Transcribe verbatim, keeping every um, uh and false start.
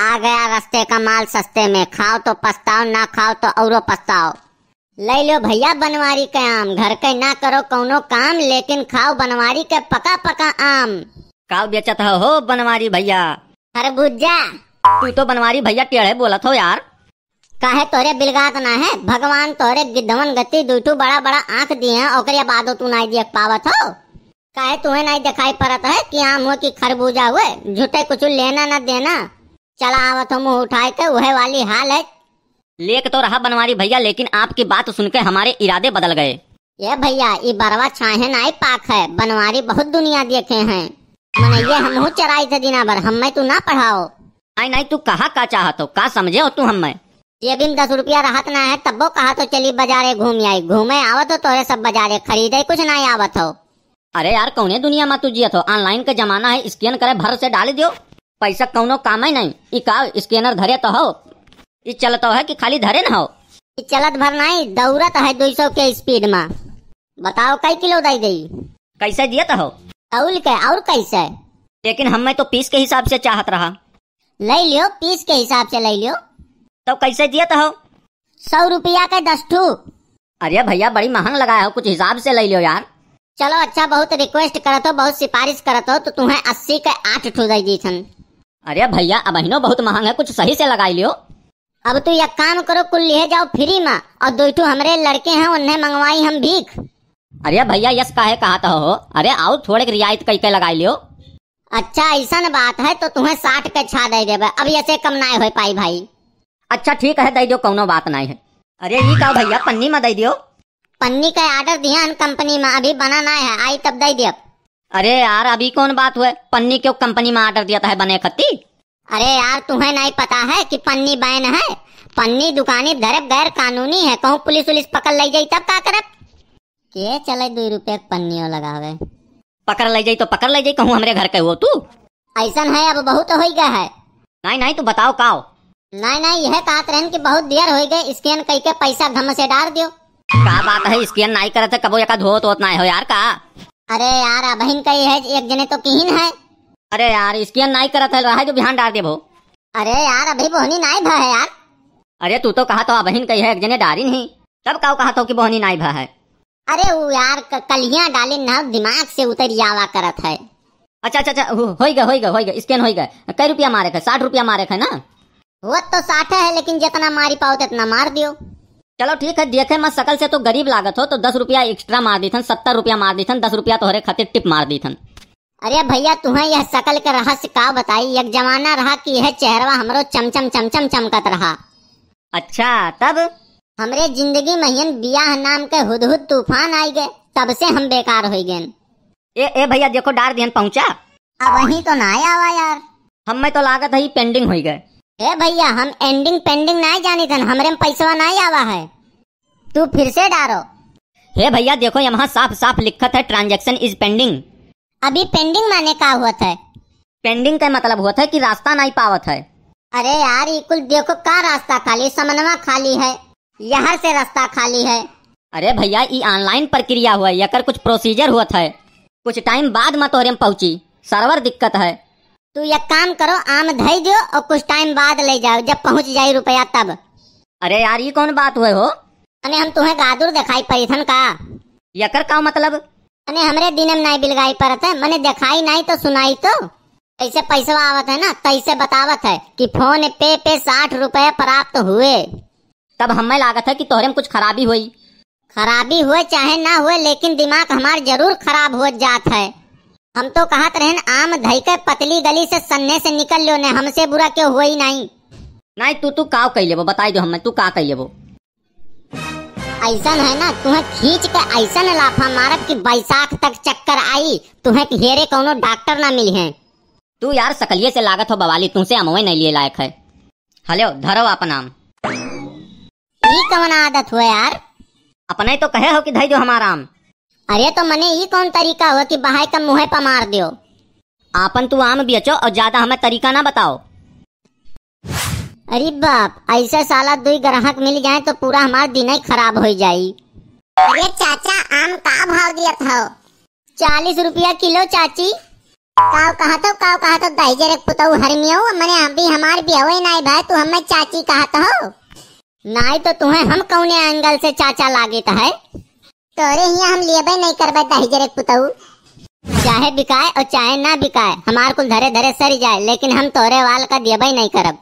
आ गया रस्ते का माल सस्ते में, खाओ तो पछताओ, ना खाओ तो औरो पछताओ। ले लो भैया बनवारी के आम, घर के ना करो कौनो काम, लेकिन खाओ बनवारी के पका पका आम। काव बेचत हो, हो बनवारी भैया? खरबूजा। तू तो बनवारी भैया टेढ़े बोलत हो यार। काहे तोरे बिलगात ना है? भगवान तोरे गिद्धवन गति दुई ठू बड़ा बड़ा आँख दिए हैं, ओकरे बादो तू नाई देख पावत हो। काहे तुहे नाई दिखाई पड़त है कि आम हुए कि खरबूजा हुए? झूठे कुछ लेना ना देना। चला आवत हो मुँह उठाए के, उहे वाली हाल है। लेक तो रहा बनवारी भैया, लेकिन आपकी बात सुन के हमारे इरादे बदल गए। ये भैया, ई बरवा छाहे नाई पाक है, बनवारी बहुत दुनिया देखे हैं। मनइये हमहू चराई थे दिना भर, हम्मे तू ना पढ़ाओ। नाई, नाई, तू कहा का चाहत हो, का समझे हो तू हम्मे? जेबी में दस रुपया रहत ना है, तब्बो कहा तो चली बाजारे घूम आई। घूमे आवत हो तोरे सब बाजारे, खरीदे कुछ नाई आवत हो। अरे यार, कौने दुनिया में तू जियत हो? Online के जमाना है, scan करे भर से डाल दियो, पैसा कौनो काम ही नहीं। ई का scanner धरे तो हो? ई चलत है कि खाली धरे न हो? ई चलत भर नहीं, दौड़त है दुई सौ के speed में। बताओ, कई किलो दई देई? कैसे दियत हो? तौल के, और कैसे? लेकिन हम्मे तो piece के हिसाब से चाहत रहा। ले लियो, piece के हिसाब से ले लियो। तो कैसे दियत हो? सौ रुपया के दस ठू। अरे भैया, बड़ी महंग लगाया हो, कुछ हिसाब से ले लियो यार। चलो अच्छा, बहुत request करत हो, बहुत सिफारिश करत हो, तो तुम्हें अस्सी के आठ ठू दे दीथन। अरे भैया, अबहिनो बहुत महंग है, कुछ सही से लगाई लियो। अब तू एक काम करो, कुल लिहे जाओ free में, और दुई ठू हमरे लड़के हैं, उन्हें मंगवाई हम भीख। अरे भैया, यस काहे कहत हो? अरे आओ, थोड़े रियायत कई के लगाई लियो। अच्छा, ऐसन बात है तो तुम्हें साठ के छा दे देबे, अब ऐसे कम नाय हो पाई भाई। अच्छा ठीक है, दे दो, कौनो बात नाय है। अरे ई का भैया, पन्नी में दे दियो। पन्नी का order दिया हन company में, अभी बना नाय है, आई तब दे दियब। अरे यार, अभी कौन बात हुए, पन्नी क्यों company में order दिया था है बने खत्ती? अरे यार, तुम्हें नहीं पता है कि पन्नी बैन है? पन्नी दुकानी धरब गैर कानूनी है, कहूँ पुलिस उलिस पकड़ ले जाई तब का करब? के चले दुई रुपये के पन्नियों लगावे। पकड़ ले जाई तो पकड़ ले जाई, कहूँ हमरे घर के हो तू। ऐसन है, अब बहुत होई गए है। नहीं, नहीं, तू बताओ काओ? नहीं, नहीं, यह कहत रहन कि बहुत देर होई गए, scan कई के पैसा घम से डार दियो। का बात है, scan नहीं करत है, कबो एका धोत होत नहीं हो यार का? अरे यार, अबहिन कही है, एक जने तो किहिन है। अरे यार, scan नहीं करत है, रहा जो बिहान डार देबो। अरे यार, अभी बोहनी नहीं भा है यार। अरे तू तो कहा तो अबहिन कही है, एक जने डारी नहीं, तब काओ कहा तो कि बोहनी नहीं भा है? अरे वो यार, क-, कलियां डालिन ना, दिमाग से उतर जावा करत है। अच्छा, अच्छा, अच्छा, हो, होई गए, होई गए, होई गए, scan होई गए। कै रुपया मारे थे? साठ रुपया मारे थे ना? वो तो साठ है, लेकिन जितना मारी पाओ, उतना मार दियो। चलो ठीक है, देखे मैं शकल से तो गरीब लागत हो, तो दस रुपया extra मार दीथन, सत्तर रुपया मार दीथन, दस रुपया तोहरे खातिर tip मार दीथन। अरे भैया, तुम्हें यह शकल के रहस्य का बताई? एक जमाना रहा कि यह चेहरवा हमरो चमचम चमचम चमकत रहा। अच्छा, तब? हमरे जिंदगी में हियन बियाह नाम के हुदहुद तूफान आई गए, तब से हम बेकार होई गए। ए, ए भैया, देखो डार दिहन पहुंचा। अबहीं तो ना आवा यार। हमें तो लागत है pending होई गए। ए भैया, हम ending pending ना जानी थन, हमरे में पैसवा ना आवा है। तू फिर से डारो। हे भैया, देखो यहाँ साफ साफ लिखत है transaction is pending। अभी pending माने का होत है? Pending का मतलब होत है कि रास्ता नहीं पावत है। अरे यार, ई कुल देखो का रास्ता खाली, समनवा खाली है, यहर से रास्ता खाली है। अरे भैया, ई online प्रक्रिया हुआ है, एकर कुछ procedure होत है, कुछ time बाद में तोहरे में पहुँची, server दिक्कत है। तू एक काम करो, आम धई दियो और कुछ time बाद ले जाओ, जब पहुँच जाई रुपया तब। अरे यार, ई कौन बात हुए हो? अने हम तुम्हें गादुर दिखाई पड़ी थन का? एकर का मतलब? अने हमरे दिन में नाई बिलगाई परत है, मने दिखाई नाई तो सुनाई तो। ऐसे पैसवा आवत है ना, तैसे बतावत है कि PhonePe पे साठ रुपये प्राप्त हुए। तब हमें लागत है कि तोहरे में कुछ खराबी हुई। खराबी हुए चाहे ना हुए, लेकिन दिमाग हमार जरूर खराब हो जात है। हम तो कहत रहन, आम धई के पतली गली से सन्ने से निकल लो ने, हमसे बुरा क्यों हुई नहीं। नहीं, तू, तू काव कई लेबो, बताई दो हमें, तू का कई लेबो? ऐसन है ना, तुम्हें खींच के ऐसन लाफा मारब कि बैसाख तक चक्कर आई, तुम्हें हेरे कौनो डॉक्टर ना मिली है। तू यार, सकलिए से लागत हो बवाली, तुमसे अमवे नहीं लिए लायक है। हलो, धरो आपन आम। ई कवन आदत हुआ यार? अपने तो कहे हो कि धई दो हमारा आम। अरे तो मने ई कौन तरीका हुआ कि बहाय का मुँहे पर मार दियो? आपन तू आम बेचो और ज्यादा हमें तरीका ना बताओ। अरे बाप, ऐसे साला दुई ग्राहक मिल जाए तो पूरा हमार दिन ही खराब हो जाई। अरे चाचा, आम का भाव दियत हो? चालीस रुपया किलो चाची। काव कहत हो, काव कहत हो, दहिजरे के पुतऊ हरमियऊ, मने अभी हमार बियाहवै नाई भय, तू हमें चाची कहत हो? नाई तो तुहें हम कौने angle से चाचा लागित है? तोरे हियाँ हम लियबै नाई करबै दहिजरे के पुतऊ। चाहे बिकाए और चाहे ना बिकाए, हमार कुल धरे धरे सरि जाए, लेकिन हम तोरे वाल का दियबै नाई करब।